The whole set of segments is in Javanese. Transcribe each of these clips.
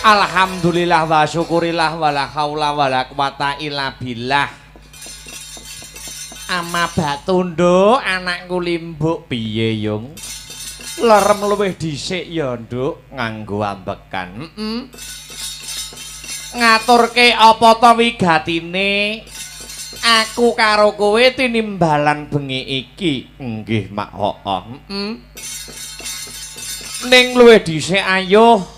Alhamdulillah wa syukurillah wa la haula wa la quwata illa billah. Ama batu nduk, anakku limbuk piye yung? Lerem luwih dhisik ya nduk, nganggo ambekan. Heeh. Ngaturke apa ta wigatine? Aku karo kowe tinimbalan bengi iki. Nggih, Mak. Heeh. Heeh. Ning luwih dhisik ayo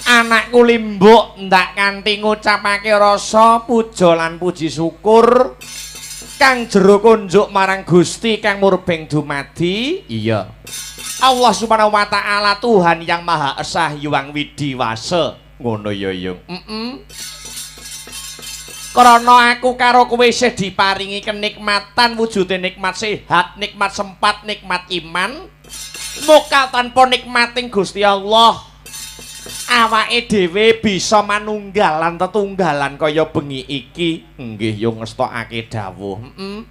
anakku limbuk ndak kanthi ngucapake rasa puja lan puji syukur kang jero kunjuk marang Gusti kang murbeng dumadi. Iya. Allah Subhanahu wa taala Tuhan yang Maha Esa Hyang Widhi Wasa. Ngono ya, Yung. Heeh. Krana aku karo kowe isih diparingi kenikmatan wujude nikmat sehat, nikmat sempat, nikmat iman. Muka tanpa nikmating Gusti Allah, awake dhewe bisa manunggal lan tetunggalan kaya bengi iki. Nggih, yo ngestokake dawuh. Heeh.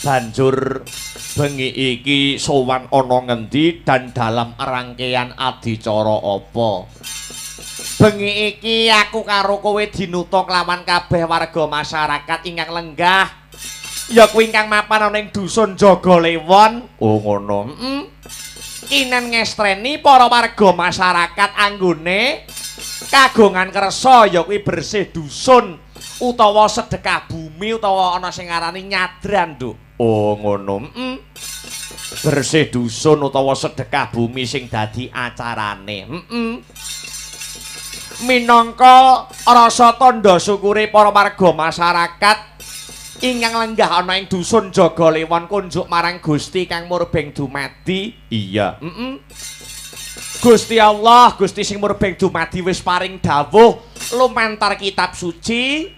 Banjur bengi iki sowan ana ngendi dan dalam rangkaian adicara apa? Bengi iki aku karo kowe dinuta kelawan kabeh warga masyarakat ingkang lenggah. Ya kuwi ingkang mapan ana ing dusun Jagalewon. Oh ngono. Heeh. Kinen ngestreni para warga masyarakat anggone kagungan kersa ya kuwi bersih dusun utawa sedekah bumi utawa ana sing ngarani nyadran, Nduk. Oh ngono. Heeh. Bersih dusun utawa sedekah bumi sing dadi acarane. Heeh. Minangka rasa tandha syukure para warga masyarakat ingkang lenggah ana ing dusun Jagalewon kunjuk marang Gusti kang murbeng dumadi. Iya. Heeh. Gusti Allah, Gusti sing murbeng dumadi wis paring dawuh lumantar kitab suci.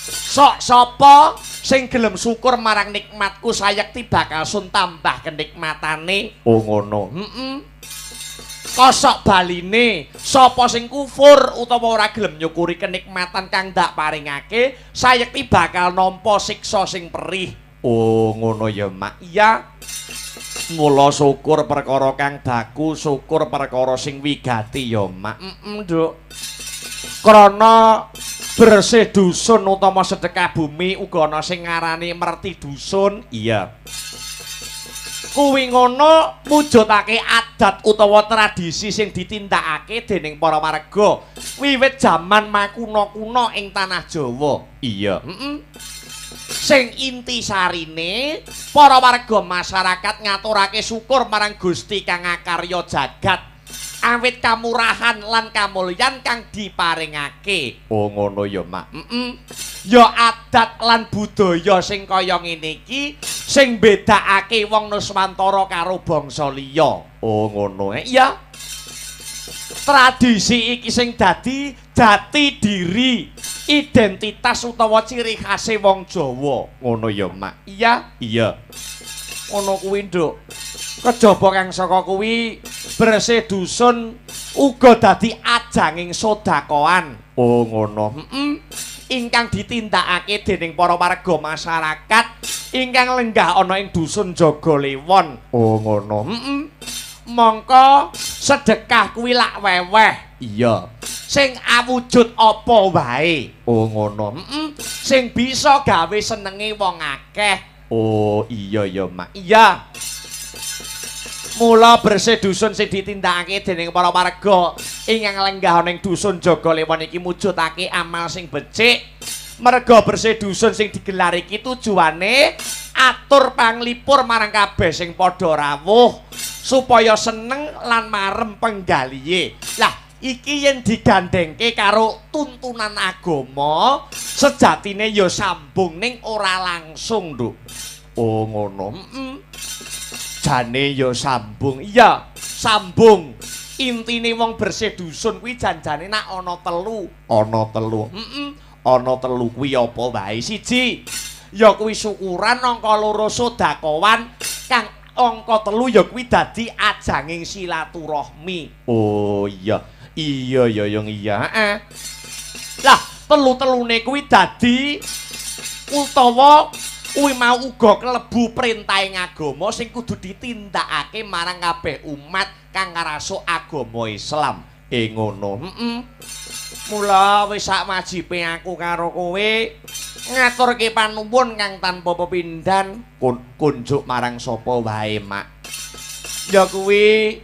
Sok sapa sing gelem syukur marang nikmatku sayekti bakal sun tambah kenikmatane. Oh ngono. Heeh. Kosok baline sapa sing kufur utawa ora gelem nyukuri kenikmatan kang ndak paringake sayekti bakal nampa siksa sing perih. Oh ngono ya, Mak. Iya. Mula syukur perkara kang baku, syukur perkara sing wigati ya, Mak. Heeh, Nduk. Krana bersih dusun utawa sedekah bumi uga ana sing ngarani merti dusun. Iya. Kuwi ngono mujudake adat utawa tradisi sing ditindakake dening para warga wiwit jaman makuna-kuna ing tanah Jawa. Iya. Heeh. Sing intisarine para warga masyarakat ngaturake syukur marang Gusti kang ngakarya jagat awit kamurahan lan kamulyan kang diparingake. Oh ngono ya, Mak. Heeh. Ya adat lan budaya sing kaya ngene iki sing bedakake wong Nuswantara karo bangsa liya. Oh ngono. Iya. Tradisi iki sing dadi jati diri, identitas utawa ciri khase wong Jawa. Ngono ya, Mak. Iya, iya. Ngono kuwi, Nduk. Kejaba kang saka kuwi bersih dusun uga dadi ajanging sedekahan. Oh ngono. Heeh. Ingkang ditindakake dening para warga masyarakat ingkang lenggah ana ing dusun Jagalewon. Oh ngono. Heeh. Mongko sedekah kuwi lak weweh. Iya. Sing awujud apa wae. Oh ngono. Heeh. Sing bisa gawe senenge wong akeh. Oh iya ya, Mak. Iya. Mula bersih dusun sing ditindakake dening para warga ingkang lenggah ana ing dusun Jagalewon iki mujudake amal sing becik. Merga bersih dusun sing digelar iki tujuane atur panglipur marang kabeh sing padha rawuh supaya seneng lan marem penggalihe. Lah iki yen digandhengke karo tuntunan agama sejatine ya sambung ning ora langsung, Nduk. Oh ngono. Heeh. Jane ya sambung. Iya, sambung. Intine wong bersih dusun kuwi janjane nak ana telu. Ana telu. Heeh. Ana telu kuwi apa wae? Siji, ya kuwi syukuran, angka loro sedekahan, kang angka telu ya kuwi dadi ajanging silaturahmi. Oh iya. Iya ya yang iya. Heeh. Lah, telu-telune kuwi dadi utawa kuwi mau uga klebu perintahing agama sing kudu ditindakake marang kabeh umat kang ngrasuk agama Islam. Ngono. Heeh. Mula wis sak wajibe aku karo kowe ngaturke panuwun kang tanpa pepindhan kunjuk marang sapa wae, Mak. Ya kuwi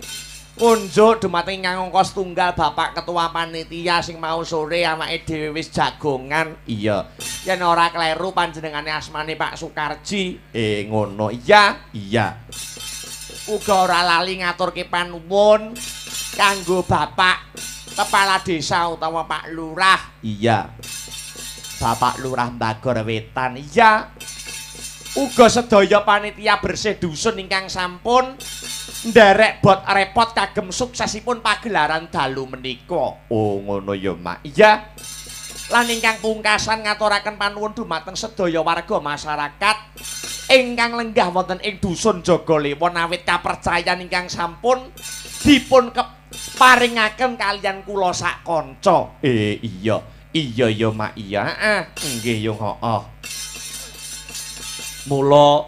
kunjuk dumateng ingkang angka setunggal Bapak Ketua Panitia sing mau sore awake dhewe wis jagongan. Iya. Yen ora kleru panjenengane asmane Pak Sukarji. Ngono. Iya, iya. Uga ora lali ngaturke panuwun kanggo Bapak Kepala Desa utawa Pak Lurah. Iya. Bapak Lurah Bagor Wetan. Iya. Uga sedaya panitia bersih dusun ingkang sampun nderek bot repot kagem suksesipun pagelaran dalu menika. Oh, ngono ya, Mak. Iya. Lan ingkang pungkasan ngaturaken panuwun dumateng sedaya warga masyarakat ingkang lenggah wonten ing dusun Jogolewon awit kapercayan ingkang sampun dipun paringaken kaliyan kula sak kanca. Iya. Iya ya, Mak. Iya. Heeh. Nggih yo, heeh. Mula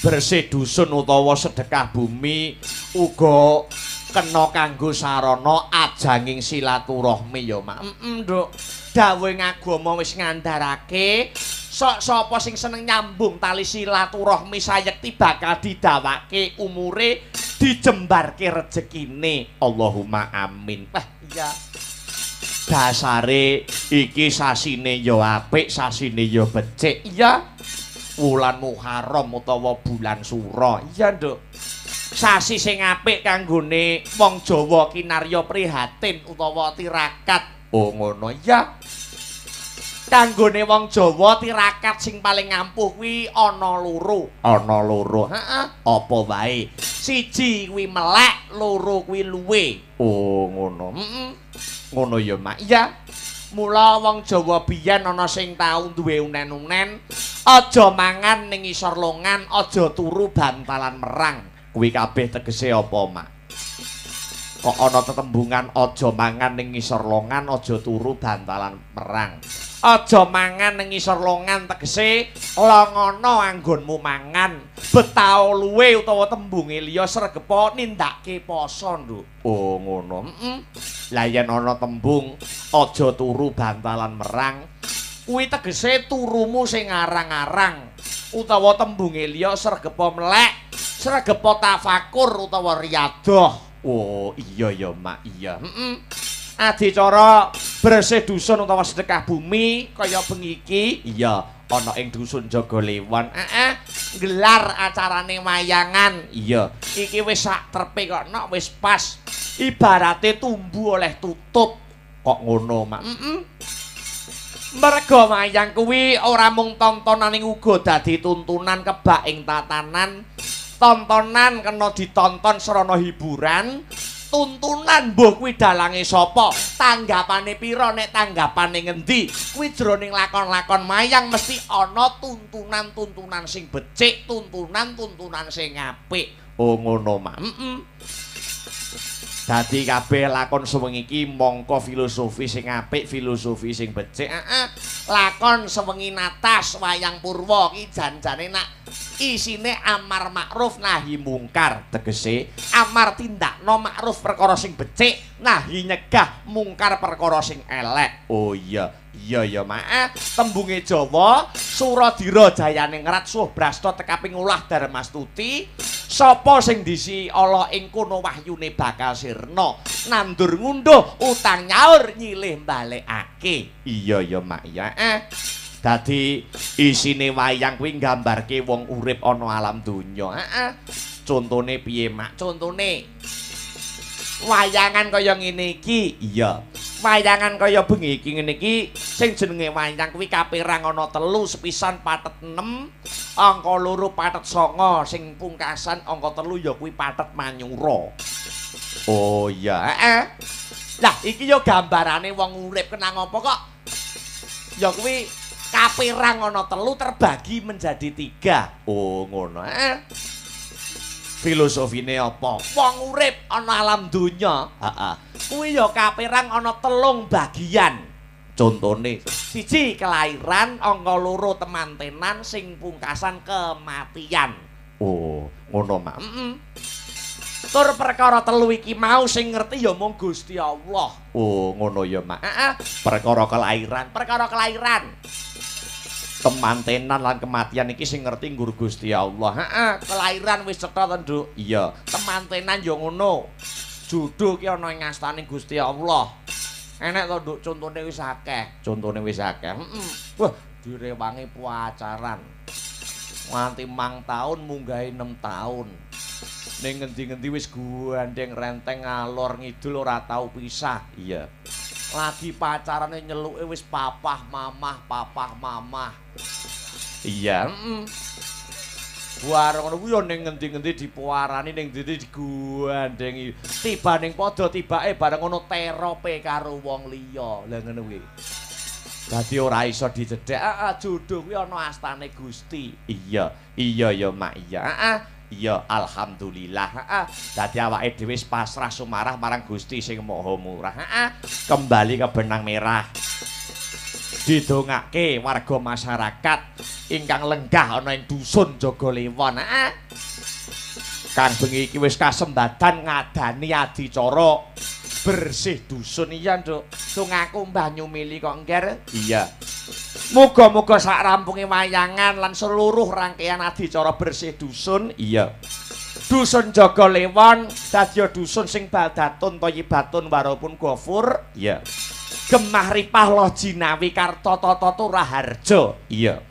bersih dusun utawa sedekah bumi uga kena kanggo sarana ajanging silaturahmi ya, Mak. Heeh, Nduk. Dawuhing agama wis ngandharake sok sapa sing seneng nyambung tali silaturahmi sayekti bakal didawake umure, dijembarke rejekine. Allahumma amin. Wah, iya. Dasare iki sasine ya apik, sasine ya becik. Iya. Wulan Muharram utawa bulan Sura. Iya, Nduk. Sasi sing apik kanggone wong Jawa kinarya prihatin utawa tirakat. Oh, ngono. Iya. Kanggone wong Jawa tirakat sing paling ampuh kuwi ana loro. Ana loro. Heeh. Apa wae? Siji kuwi melek, loro kuwi luwe. Oh, ngono. Heeh. Ngono ya, Mak. Iya. Mula wong Jawa biyen ana sing tau duwe unen-unen, aja mangan ning ngisor longan, aja turu bantalan merang. Kuwi kabeh tegese apa, Mak? Kok ana tetembungan aja mangan ning ngisor longan, aja turu bantalan merang. Aja mangan ning ngisor longan tegese longono anggonmu mangan, betao luwe utawa tembunge liya sregepa nindakake poso, Nduk. Oh, ngono. Heeh. Lah yen ana tembung aja turu bantalan merang, kuwi tegese turumu sing arang-arang utawa tembunge liya sregepa melek, sregepa tafakur utawa riyadhah. Oh, iya ya, Mak. Iya. Heeh. Adicara bersih dusun utawa sedekah bumi kaya bengi iki, iya, ana ing dusun Jogolewon. Heeh. Gelar acarane wayangan. Iya. Iki wis sak trepe kok, nok wis pas. Ibarate tumbu oleh tutup. Kok ngono, Mak? Heeh. Merga wayang kuwi ora mung tontonan ning uga dadi tuntunan kebak ing tatanan. Tontonan kena ditonton srana hiburan, tuntunan mbuh kuwi dalange sapa, tanggapane pira, nek tanggapane ngendi, kuwi jroning lakon-lakon mayang mesti ana tuntunan-tuntunan sing becik, tuntunan-tuntunan sing apik. Oh, ngono, Mak. Heeh. Dadi kabeh lakon sewengi iki mongko filosofi sing apik, filosofi sing becik. Heeh. Lakon sewengi natas wayang purwa ki janjane nak isine amar makruf nahi mungkar, tegese amar tindakno makruf perkara sing becik, nahi nyegah mungkar perkara sing elek. Oh iya, iya ya, Mak. Tembunge Jawa, Suradira Jayaningrat Subrasta tekaping ulah Darmastuti. Sapa sing disi ala ing kono wahyune bakal sirna, nandur ngunduh utang nyaur nyilih balekake. Iya ya, Mak. Ya. Dadi isine wayang kuwi nggambarke wong urip ana alam donya. Heeh. Contone piye, Mak? Contone wayangan kaya ngene iki. Iya. Wayangan kaya bengi iki ngene iki sing jenenge wayang kuwi kaperang ana telu, sepisan patet 6, angka loro patet 9, sing pungkasan angka telu ya kuwi patet manyura. Oh iya, heeh. Lah iki ya gambarane wong urip kenang apa kok? Ya kuwi kaperang ana telu terbagi menjadi 3. Oh ngono. Heeh. Filosofine apa? Wong urip ana alam donya, heeh. Kuwi ya kaperang ana 3 bagian. Contone, siji kelahiran, angka loro temantenan, sing pungkasan kematian. Oh, ngono, Mak. Heeh. Tur perkara telu iki mau sing ngerti ya mung Gusti Allah. Oh, ngono ya, Mak. Heeh. Perkara kelahiran, perkara kelahiran. Temantenan lan kematian iki sing ngerti nggur Gusti Allah. Heeh, kelahiran wis cetha to, Nduk? Iya. Temantenan ya ngono. Judo ki ana ing astane Gusti Allah. Enek to, Nduk, contone wis akeh. Contone wis akeh. Heeh. Wah, direwangi pacaran. Nganti 5 taun munggahe 6 taun. Ning ngendi-ngendi wis gandeng renteng ngalor ngidul ora tau pisah. Iya. Lagi pacarane nyeluke wis papah mamah papah mamah. Iya, heeh. Bareng ngono kuwi ya ning ngendi-ngendi dipuarani ning ndi-ndi digandengi. Tibaning padha tibake bareng ngono terope karo wong liya. Lah ngono kuwi. Dadi ora iso dicedhek. Heeh, jodoh kuwi ana astane Gusti. Iya, iya ya Mak, iya. Heeh. Iya, alhamdulillah. Heeh. Dadi awake dhewe wis pasrah sumarah marang Gusti sing Maha Murah. Heeh. Kembali ke benang merah. Didongake warga masyarakat ingkang lenggah ana ing dusun Jogolewon. Heeh. Kang bengi iki wis kasembadan ngadani adicara bersih dusun. Iya, Nduk. Dongaku Mbah Nyumili kok, Ngger. Iya. Muga-muga sak rampunge wayangan lan seluruh rangkaian adicara bersih dusun. Iya. Dusun Jogolewon dadi dusun sing baldatun thayyibatun walaupun gofur. Iya. Gemah ripah loh jinawi karta tata raharja. Iya.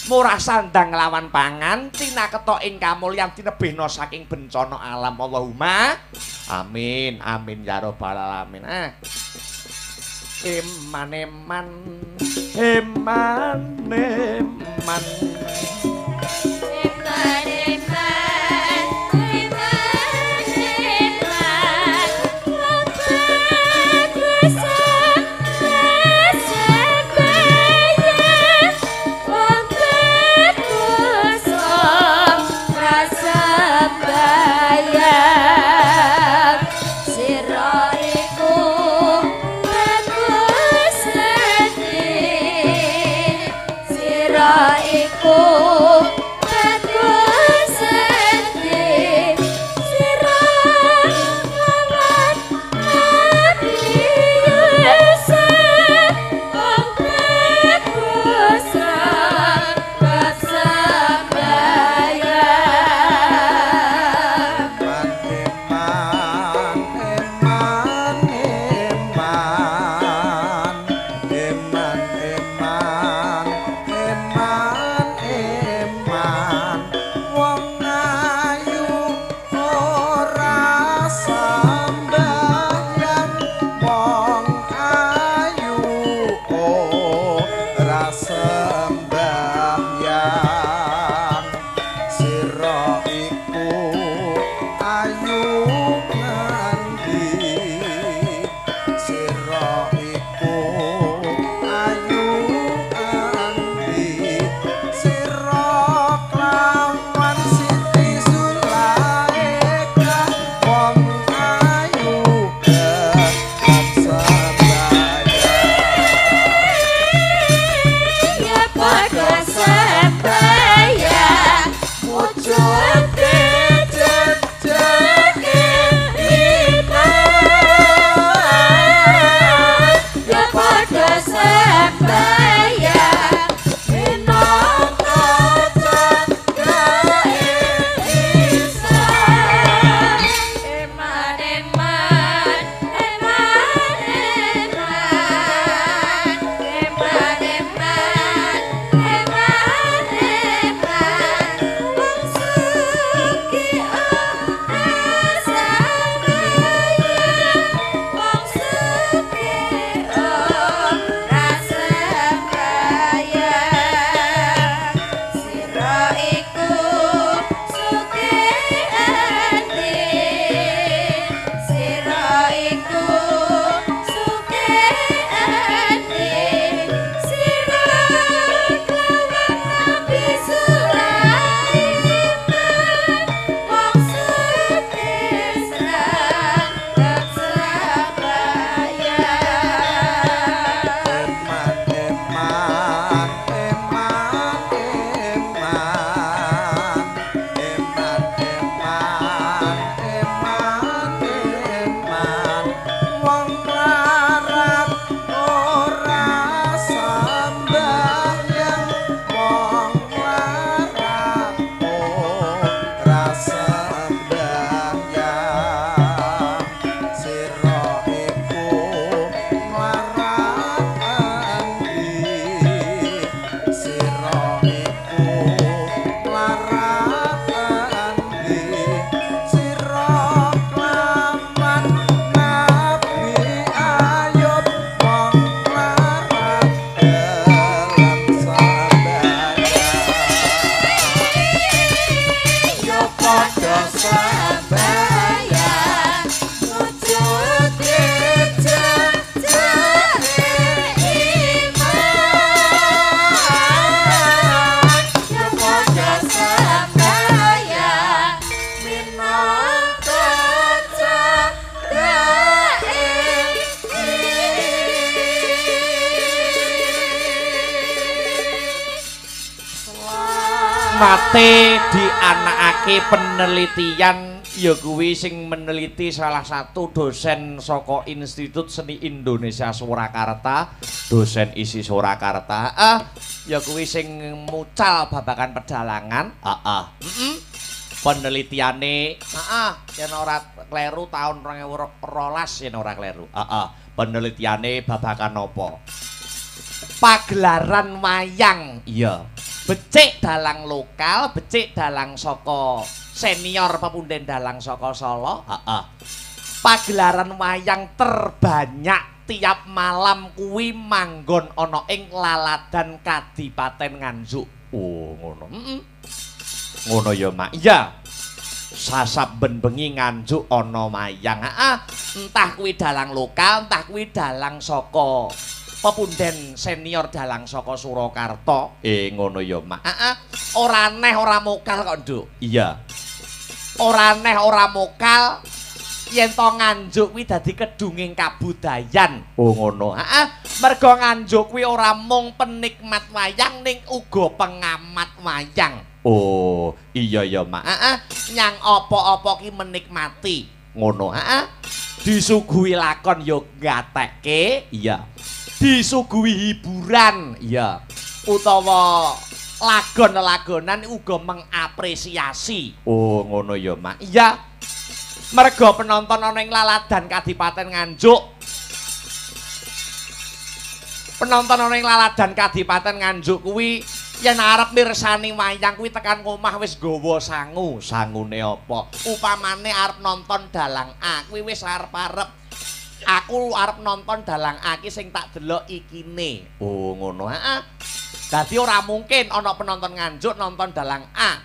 Murah sandang lawan pangan, cinaketok ing kamulyan tinebihna saking bencana alam. Allahumma amin amin ya rabbal alamin. Ah. Eman eman eman eman eman eman eman eman wong bagus wong bagus rasa bayang sira iku bagus ati sira iku Nate dianakake penelitian ya kuwi sing meneliti salah satu dosen saka Institut Seni Indonesia Surakarta, dosen ISI Surakarta. Ya kuwi sing mucal babagan pedalangan. Heeh. Heeh. Penelitiane, heeh, yen ora kleru taun 2012 yen ora kleru. Heeh. Penelitiane babagan apa? Pagelaran wayang. Iya. Becik dalang lokal, becik dalang saka senior pepunden dalang saka Solo. Heeh. Pagelaran wayang terbanyak tiap malam kuwi manggon ana ing Laladan Kadipaten Nganjuk. Oh, ngono. Heeh. Ngono ya, Mak. Iya. Sasaben bengi Nganjuk ana wayang. Heeh. Entah kuwi dalang lokal, entah kuwi dalang saka pepunden senior dalang saka Surakarta. Ngono ya, Mak. Heeh. Ora aneh ora mokal kok, Nduk. Iya. Ora aneh ora mokal yen to Nganjuk kuwi dadi kedunging kabudayan. Oh, ngono. Heeh. Merga Nganjuk kuwi ora mung penikmat wayang ning uga pengamat wayang. Oh, iya ya, Mak. Heeh. Nyang apa-apa ki menikmati. Ngono. Heeh. Disuguhi lakon ya gatekke. Iya. Disuguhi hiburan, iya, utawa lagon-lagonan uga mengapresiasi. Oh, ngono ya, Mak. Iya. Merga penonton ana ing Laladan Kadipaten Nganjuk. Penonton ana ing Laladan Kadipaten Nganjuk kuwi yen arep mirsani wayang kuwi tekan omah wis nggawa sangu. Sangune apa? Upamane arep nonton dalang A, kuwi wis arep-arep aku arep nonton dalang A ki sing tak delok ikine. Oh, ngono. Heeh. Dadi ora mungkin ana penonton Nganjuk nonton dalang A.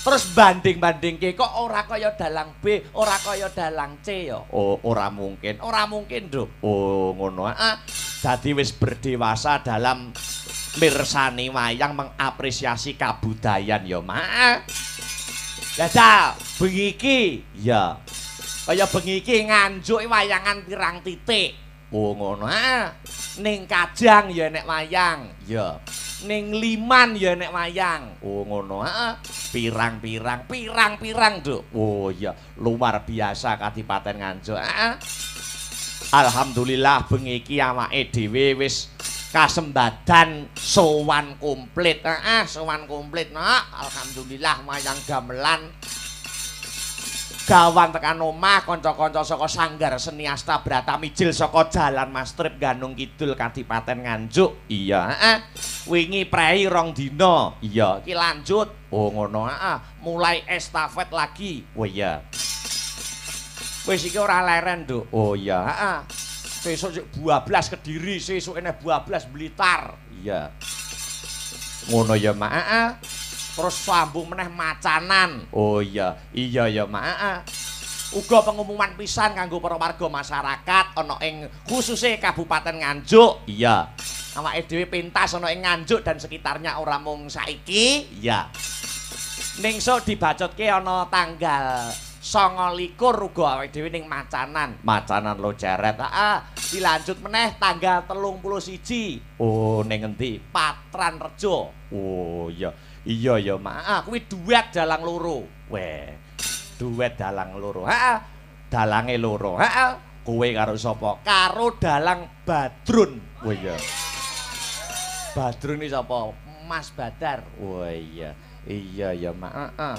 Terus banding-bandingke kok ora kaya dalang B, ora kaya dalang C ya. Oh, ora mungkin. Ora mungkin, Nduk. Oh, ngono. Heeh. Dadi wis berdewasa dalam mirsani wayang, mengapresiasi kabudayan ya, Mak. Jajal, bengi iki. Ya. Kaya bengi iki Nganjuk wayangan pirang titik. Oh, ngono. Heeh. Ning Kajang ya enek wayang. Ya. Ning Liman ya enek wayang. Oh, ngono. Heeh. Pirang-pirang, pirang-pirang, Nduk. Oh iya, luar biasa Kadipaten Nganjuk. Heeh. Alhamdulillah bengi iki awake dhewe wis kasembadan sowan komplit. Heeh, sowan komplit, Nak. Alhamdulillah wayang gamelan gawan tekan omah kanca-kanca saka Sanggar Seni Asta Brata Mijil saka Jalan Mastrip Ganung Kidul Kadipaten Nganjuk. Iya, heeh. Wingi prei rong dina. Iya, iki lanjut. Oh, ngono, heeh. Mulai estafet lagi. Oh iya. Wis iki ora leren, Nduk. Oh iya, heeh. Sesuk sik 12 Kediri, sesuk eneh 12 Blitar. Iya. Ngono ya, Mak. Heeh. Terus sambung meneh Macanan. Oh iya, iya ya, Mak. Heeh. Uga pengumuman pisan kanggo para warga masyarakat ana ing khususe Kabupaten Nganjuk. Iya. Awake dhewe pentas ana ing Nganjuk dan sekitarnya ora mung saiki. Iya. Ning sok dibacutke ana tanggal 29 uga awake dhewe ning Macanan. Macanan Loceret. Heeh. Dilanjut meneh tanggal 31. Oh, ning endi? Patran Rejo. Oh iya. Iya ya, Mak. Heeh, kuwi duet dalang loro. Weh. Duet dalang loro. Heeh. Dalange loro. Heeh. Kowe karo sapa? Karo dalang Badrun. Oh iya. Badrun iki sapa? Mas Badar. Oh iya. Iya ya, Mak. Heeh.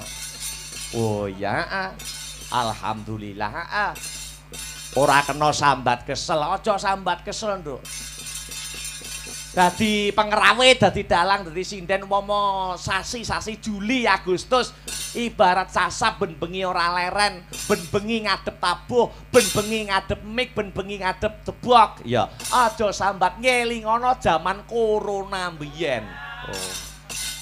Oh iya, heeh. Alhamdulillah, heeh. Ora kena sambat kesel. Aja sambat kesel, Nduk. Dadi pengrawit, dadi dalang, dadi sinden umpama sasi-sasi Juli, Agustus ibarat sasab ben bengi ora leren, ben bengi ngadep tabuh, ben bengi ngadep mik, ben bengi ngadep debok. Ya, aja sambat, ngelingono jaman corona mbiyen. Oh.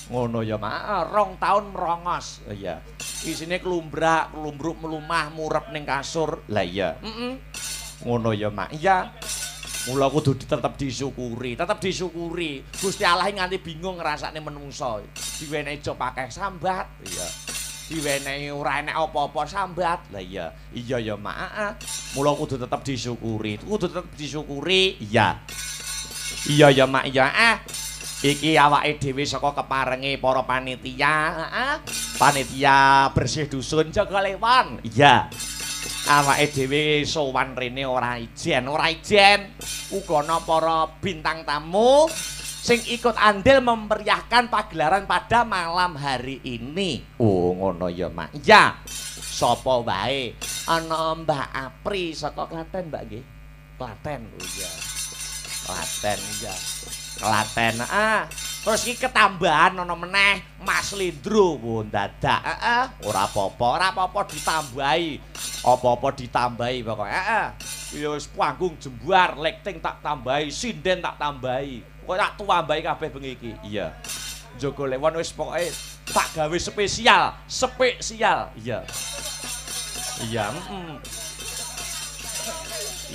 Ngono ya, Mak. 2 tahun merongos. Iya. Isine klumbrak, klumbruk melumah murep ning kasur. Lah iya. Heeh. Ngono ya, Mak. Iya. Mula kudu tetep disyukuri, tetep disyukuri. Gusti Allah nganti bingung ngrasakne menungso. Diwenehi job akeh sambat. Iya. Diwenehi ora enek apa-apa sambat. Lah iya. Iya ya, Mak. Heeh. Mula kudu tetep disyukuri, kudu tetep disyukuri. Iya. Iya ya, Mak. Iya. Iki awake dhewe saka keparenge para panitia, heeh. Panitia bersih dusun Jogolewon. Iya. Awake dhewe sowan rene ora ijen, ora ijen. Uga ana para bintang tamu sing ikut andil memeriahkan pagelaran pada malam hari ini. Oh, ngono ya, Mak. Iya. Sapa wae? Ana Mbak Apri saka Klaten, Mbak nggih. Klaten. Oh iya. Klaten iya. Klaten. Ah, terus iki ketambahan ana meneh Mas Lindro. Oh, dadak. Heeh, ora apa-apa, ora apa-apa ditambahi. Apa-apa ditambahi pokoke. Heeh. Ya wis panggung jembar, lighting tak tambahi, sinden tak tambahi. Pokoke tak tambahi kabeh bengi iki. Iya. Jogolewon wis pokoke tak gawe spesial, spesial. Iya. Iya, heeh.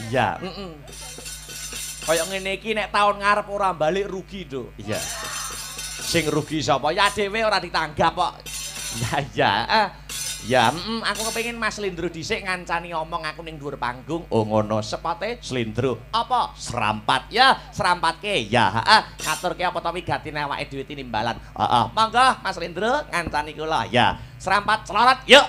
Iya, heeh. Kaya ngene iki nek taun ngarep ora balik rugi, Nduk. Iya. Sing rugi sapa? Ya dhewe ora ditanggap kok. Ya iya. Ya, aku kepengin Mas Lindro dhisik ngancani omong aku ning dhuwur panggung. Oh ngono, sepote Slindro. Apa? Serampat. Ya, serampatke. Ya, heeh. Ngaturke apa ta wigatine awake dhewe tinimbalan. Heeh. Monggo Mas Lindro ngancani kula. Ya, serampat celorot. Yuk.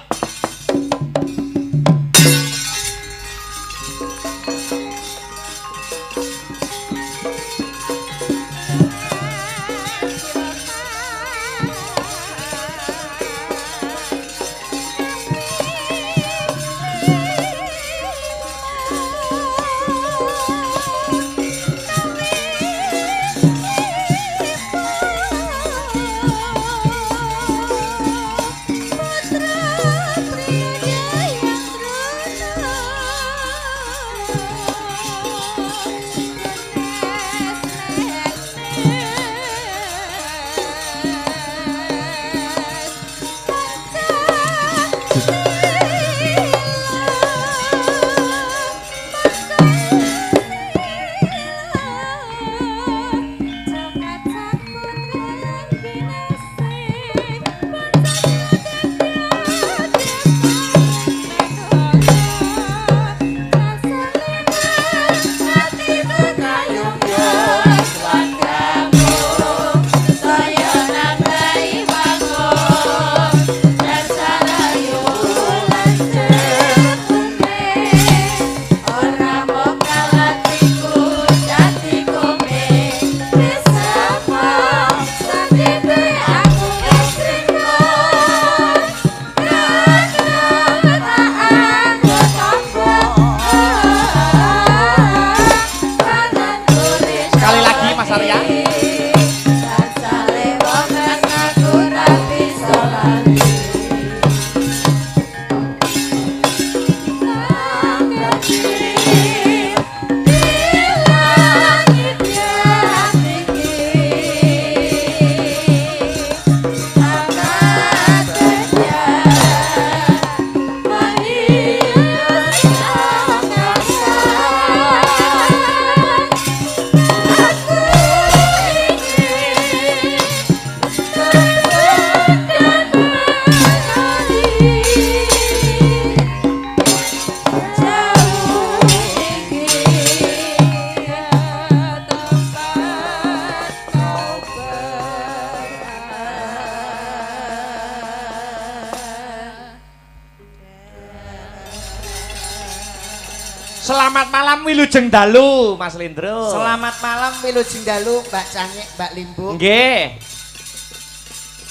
Selamat malam wilujeng dalu Mas Lindro. Selamat malam wilujeng dalu Mbak Cangik, Mbak Limbuk. Nggih.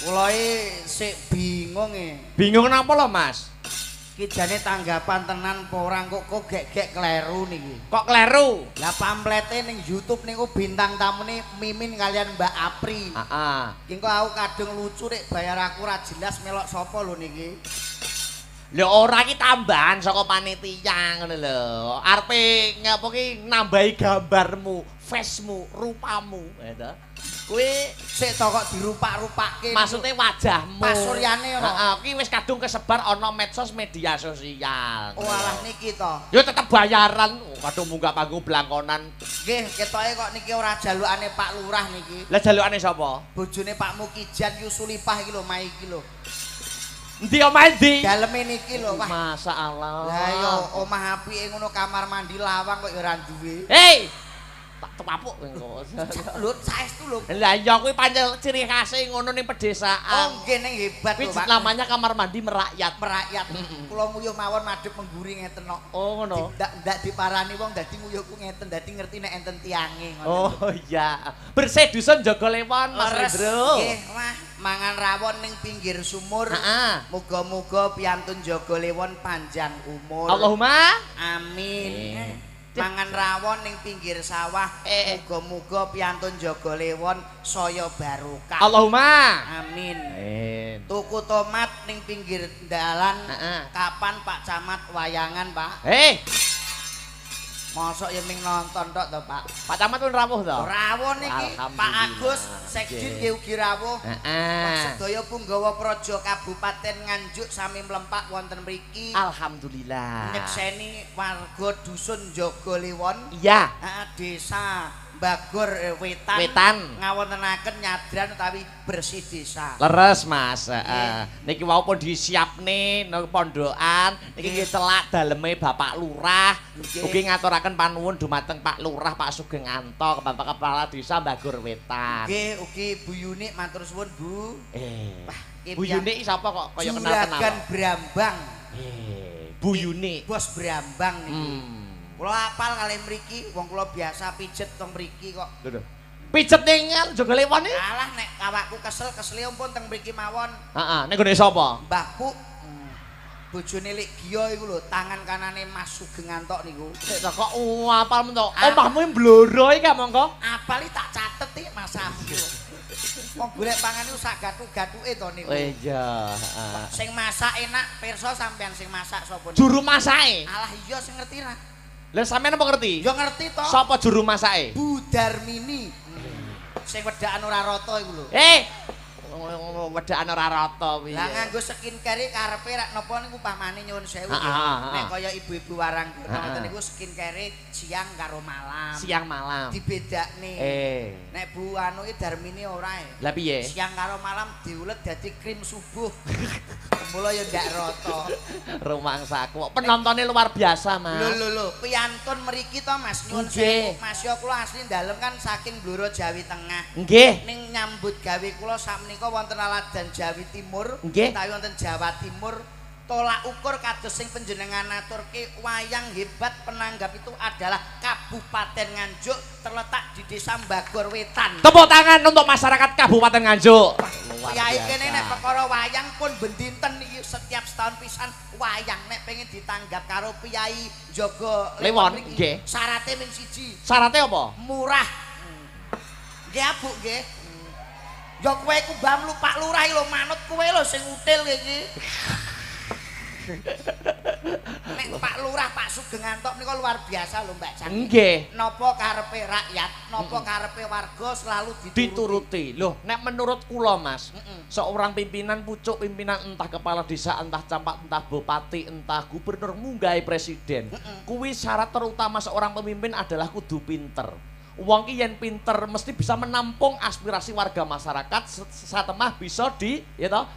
Kula sik bingung e. Bingung napa lho Mas? Ki jane tanggapan tenan apa ora kok gek-gek kleru niki. Kok kleru? Lah pamplete ning YouTube niku bintang tamune Mimin kalian Mbak Apri. Heeh. Ki engko aku kadung lucu rek bayar aku ora jelas melok sapa lho niki. Lho ora iki tambahan saka panitia ngono lho. Arepe ngapa ki nambahi gambarmu, face-mu, rupamu, ya to. Kuwi sik to kok dirupak-rupake. Maksude wajahmu. Pasuryane ora. Heeh, ki wis kadung kesebar ana medsos media sosial. Oh alah niki to. Ya tetep bayaran, kadung munggah panggung blangkonan. Nggih, ketoke kok niki ora jalukane Pak Lurah niki. Lah jalukane sapa? Bojone Pak Mukijan Yusulipah iki lho, mae iki lho. Endi omahe endi? Daleme niki lho, Pak. Masyaallah. Lah ya omah apike ngono kamar mandi lawang kok ya ora duwe. Hei. Tak tepapuk engko. Lho saestu lho. Lah iya kuwi pancen ciri khase ngono ning pedesaan. Oh nggih ning hebat Kuwi lho Pak. namanya kamar mandi merakyat. Merakyat. Kula nguyuh mawon madhep mengguri ngeten kok. Oh ngono. Ndak diparani wong dadi nguyuhku ngeten dadi ngerti nek enten tiange ngono. Oh iya. Bersih dusun Jogolewon Mas Rendro. Nggih, wah mangan rawon ning pinggir sumur. Heeh. Muga-muga piantun Jogolewon panjang umur. Allahumma amin. Mangan rawon ning pinggir sawah. Muga-muga piantun Jogolewon saya barokah. Allahumma amin. Amin. Tuku tomat ning pinggir dalan. Kapan Pak Camat wayangan, Pak? Mosok ya ming nonton tok to, Pak. Pak Camat pun rawuh to? Rawuh niki Pak Agus Sekjen nggih ugi rawuh. Heeh. Sedaya punggawa praja Kabupaten Nganjuk sami mlempak wonten mriki. Alhamdulillah. Nyekseni warga dusun Jogolewon. Iya. Heeh, desa Bagor Wetan. Wetan. Ngawontenaken nyadran utawi bersih desa. Leres Mas. Heeh. Niki wau pun disiapne nang pondokan, niki nggih celak daleme Bapak Lurah. Ugi ngaturaken panuwun dumateng Pak Lurah Pak Sugeng Anto, Bapak Kepala Desa Bagor Wetan. Nggih, ugi Bu Yuni matur suwun, Bu. Wah, Bu Yuni sapa kok kaya kenal-kenal. Juragan Brambang. Bu Yuni. Bos Brambang niki. Kula apal kalih mriki, wong kula biasa pijet teng mriki kok. Lho. Pijet ning Jogolewon iki? Alah nek awakku kesel, kesele ampun teng mriki mawon. Heeh, ning gone sapa? Mbahku. Bojone Lik Giyo iku lho, tangan kanane Mas Sugeng Antok niku. Sik kok apal men to. Omahmu Bloro iki mongko. Apal iki tak catet iki Mas Abdul. Wong golek pangan iku sak gathuk-gathuke to niku. Oh iya, heeh. Sing masak enak, pirsa sampean sing masak sapa niku? Juru masake. Alah iya sing ngerti lah. Lah sampean apa ngerti? Ya ngerti to. Sapa juru masake? Bu Darmini. Sing wedakan ora rata iku lho. Wedakan ora rata piye? Lah nganggo skincare karepe rak napa niku pamane nyuwun sewu. Nek kaya ibu-ibu warang ngoten niku skincare siang karo malam. Siang malam. Dibedakne. Nek Bu anu iki Darmini ora e. Lah piye? Siang karo malam diulet dadi krim subuh. Mula ya ndak rata. Rumangsaku. Penontonnya luar biasa, Mas. Lho lho lho, piantun mriki to Mas nyuwun sewu. Mas ya kula asli dalem kan saking Blora Jawi Tengah. Nggih. Ning nyambut gawe kula sakmenika wonten Laladan Jawi Timur, utawi wonten Jawa Timur. Tolak ukur kados sing panjenengan aturke wayang hebat penanggap itu adalah Kabupaten Nganjuk terletak di Desa Bagor Wetan. Tepuk tangan untuk masyarakat Kabupaten Nganjuk. Kyai kene nek perkara wayang pun bendinten iki setiap setahun pisan wayang nek pengen ditanggap karo Kyai Jogolewon nggih. Syarate ming siji. Syarate apa? Murah. Nggih Bu nggih. Ya kowe iku mbamlu Pak Lurah lho manut kowe lho sing util iki. Nek Pak Lurah Pak Sugeng Antok niku luar biasa lho Mbak Cak. Nggih. Napa karepe rakyat, napa karepe warga selalu dituruti. Loh, nek menurut kula Mas, seorang pimpinan pucuk pimpinan entah kepala desa, entah camat, entah bupati, entah gubernur, munggahe presiden. Kuwi syarat terutama seorang pemimpin adalah kudu pinter. Wong ki yen pinter mesti bisa menampung aspirasi warga masyarakat satemah bisa di ya toh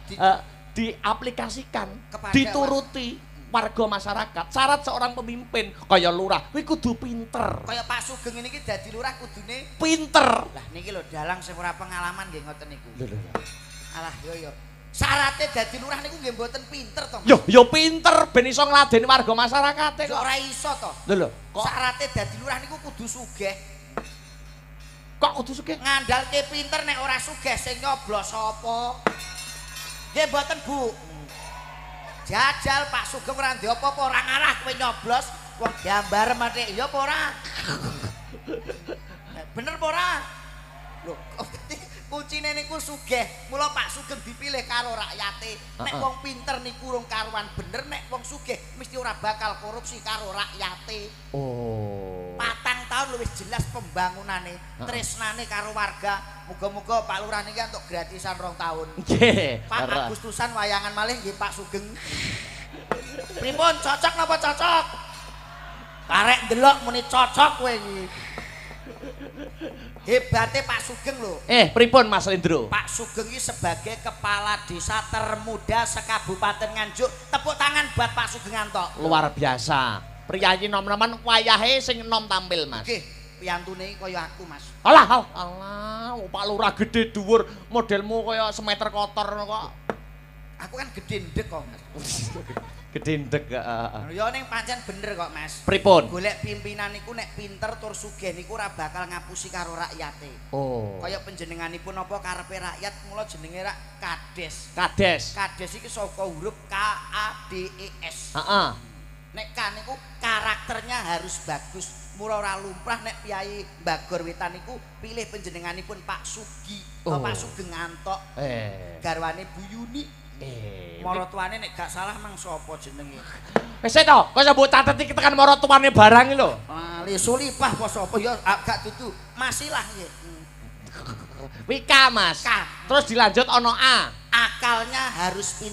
diaplikasikan, kepada dituruti warga masyarakat. Syarat seorang pemimpin kaya lurah kuwi kudu pinter. Kaya Pak Sugeng niki dadi lurah kudune pinter. Lah niki lho dalang sing ora pengalaman nggih ngoten niku. Lho lho. Alah yo yo. Syarate dadi lurah niku nggih mboten pinter to. Yo yo pinter ben iso ngladeni warga masyarakate kok. Ora iso to. Lho lho, kok syarate dadi lurah niku kudu sugih. Kok kudu sugih? Ngandalke pinter nek ora sugih sing nyoblos sapa? Nggih mboten Bu. Jajal Pak Sugeng ora ndek apa-apa ora ngarah kowe nyoblos wong gambar mathik ya apa ora? Bener apa ora? Lho, kuncine niku sugih. Mula Pak Sugeng dipilih karo rakyate. Nek wong pinter niku urung karuan bener, nek wong sugih mesti ora bakal korupsi karo rakyate. Oh. 4 tahun luwih jelas pembangunane, tresnane karo warga. Muga-muga Pak Lurah niki entuk gratisan 2 tahun. Nggih. Pak Agustusan wayangan malih nggih Pak Sugeng. Pripun cocok napa cocok? Karek ndelok muni cocok kowe iki. Hebate Pak Sugeng lho. Pripun Mas Lindro? Pak Sugeng iki sebagai kepala desa termuda sekabupaten Nganjuk. Tepuk tangan buat Pak Sugeng Antok. Luar biasa. Priyayi nom-noman wayahe sing enom tampil, Mas. Nggih. piyantune iki kaya aku, Mas. Alah, alah, alah, Pak Lurah gede dhuwur, modelmu kaya semeter kotor ngono kok. Aku kan gede ndek kok, Mas. Gede ndek, heeh. Ya ning pancen bener kok, Mas. Pripun? Golek pimpinan niku nek pinter tur sugih niku ora bakal ngapusi karo rakyate. Oh. Kaya panjenenganipun apa karepe rakyat mula jenenge rak Kades. Kades. Kades iki saka huruf K A D E S. Heeh. Nek K niku karakternya harus bagus. Mula ora lumrah nek Kyai Bagor Wetan niku pilih panjenenganipun Pak Sugi, Oh. Pak Sugeng Antok, garwane Bu Yuni. Maratuane nek gak salah mang sapa jenenge? Wis to, kok iso mbok catet iki tekan maratuwane barang iki lho. Ali Sulipah apa sapa ya gak dudu Masilah nggih. Wika, Mas. K. Terus dilanjut ana A. Akalnya harus pintar.